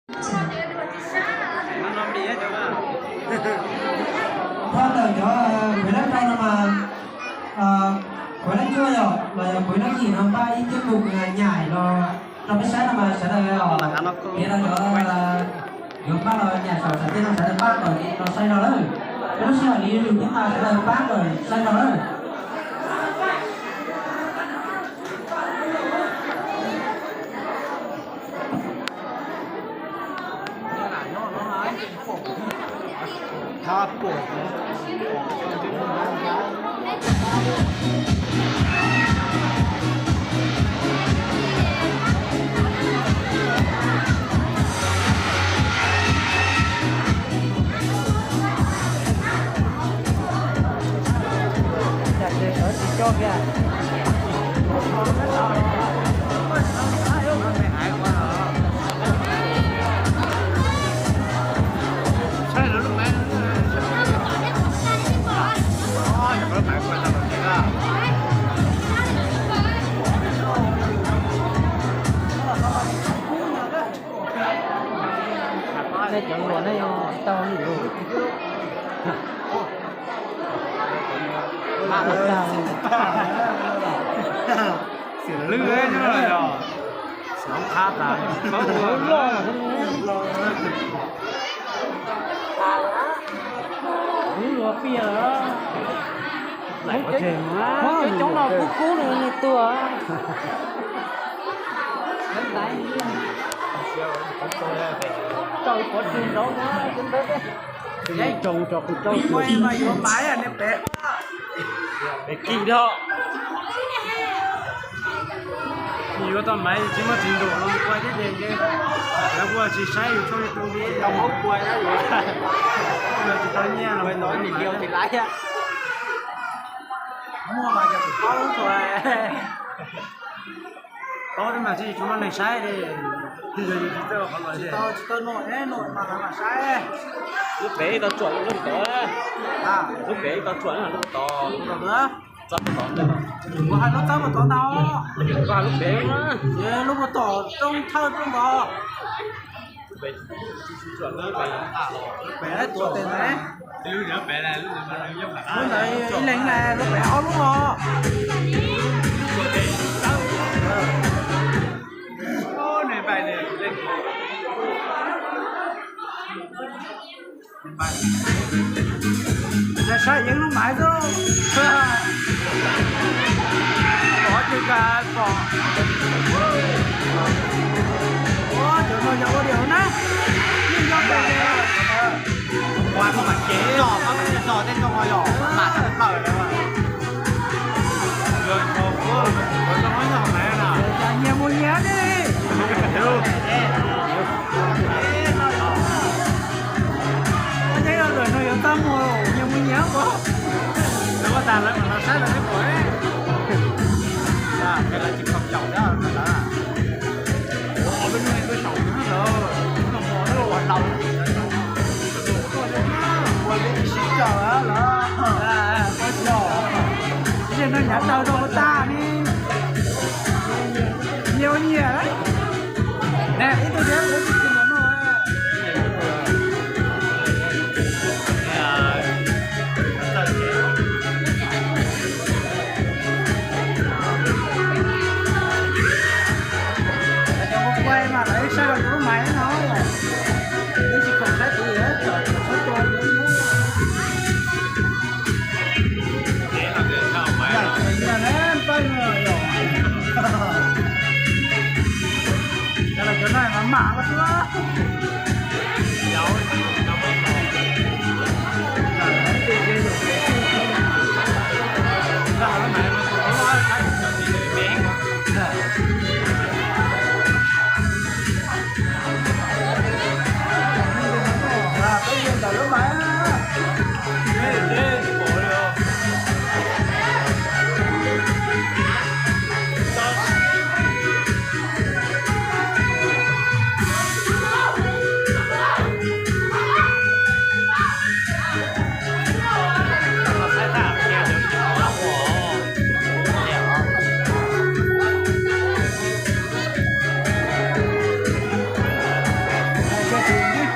Thov ntawm cov kuv lab rau no mas, kuv lab cuaj yom los yog kuv lab yim no npaj ib tug mus nyaim los rau peb saib no mas sawv daws piav rau cov yuav npaj los nyaim saum sam tej no sawv daws pab kom no saib no lawm. Peb lub sij hawm li lus thiab mas sawv daws pab kom saib no lawm. Nej cov hluas nej tau li lus. Lwj nyob los yog xyov qab tas, loj. Lub luag piaj lawm. Cov coob no kub kub nws tuag. Rau pov tseg nraud, rau kuv rau. Yuav tau maiv tsis muaj tsis ntuas los ua thiab ces, ces lawv kuj tsis saib yus tshooj YouTube li tau paub kua thiab yus tsis tau nyiaj los tsis laiv. Muaj mas cov tsis paub txhua. Paub thiab mas tsis tshua muaj neeg saib li. Tsis tau, tsis tau noj, noj mas saib. Lub pev tau tsuam lub tod, lub pev tau tsuam lub tod. Kuv hais lub txawb puas tom ntau, kuv hais lub pev, lub puas tom rooj thawj rooj nkaus. Pem tuav tes ntawd, lub ntawd ib leeg na, lub pem ob lub os. Saib yeeb lub maiv xwb. Pom cws kas pom. Ua cov no yog ua diam na. Yeej yog pem. Ua no mas ces tso, tso tej tso yog mam tawm lawm. Nyias mus nyias ne. Ua cas yog lawm no yuav txaj muag nyias mus nyias ko. Lawv ua tas lawv mam los saib lawv peb pom. Lawv tsis khoom caum thiab lawv. Ua peb nuj peb saum lawm, ua laus, ua peb sib caum lawm. Ua tsis yog, ib no nyav taw rau ua tag ne. Nyias ua nyias. Neb ib tug thiab kuv tsis tsis mus noj. Cov kuv kuaj mas lawv saib los yus lub maiv no, ib tsis khoom saib tus, saib tua. Cov no mas mam los xwb.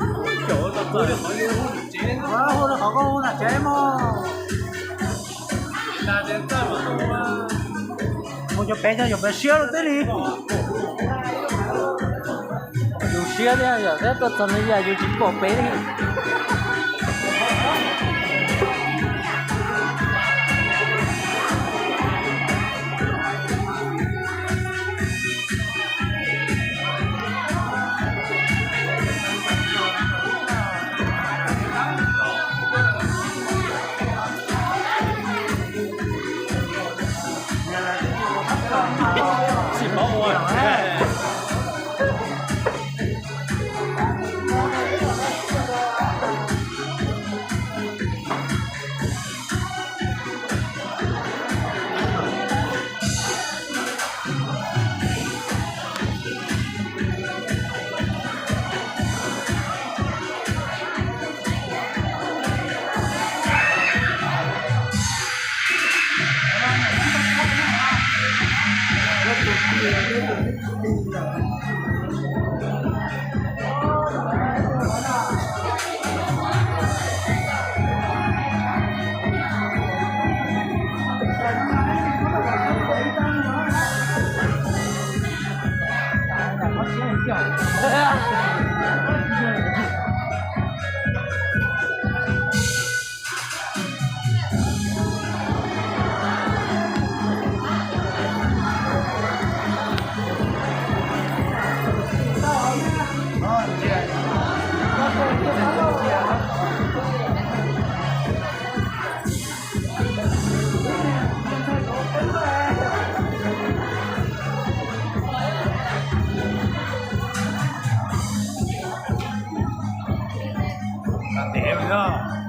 Hu rau qhov koj hu nam tsev mog. Mus cov pem cov yuav pem siab rau twb li. Yus siab thiab yom, thiab tuaj txog no yam yus tsis pom pem li. Tes no.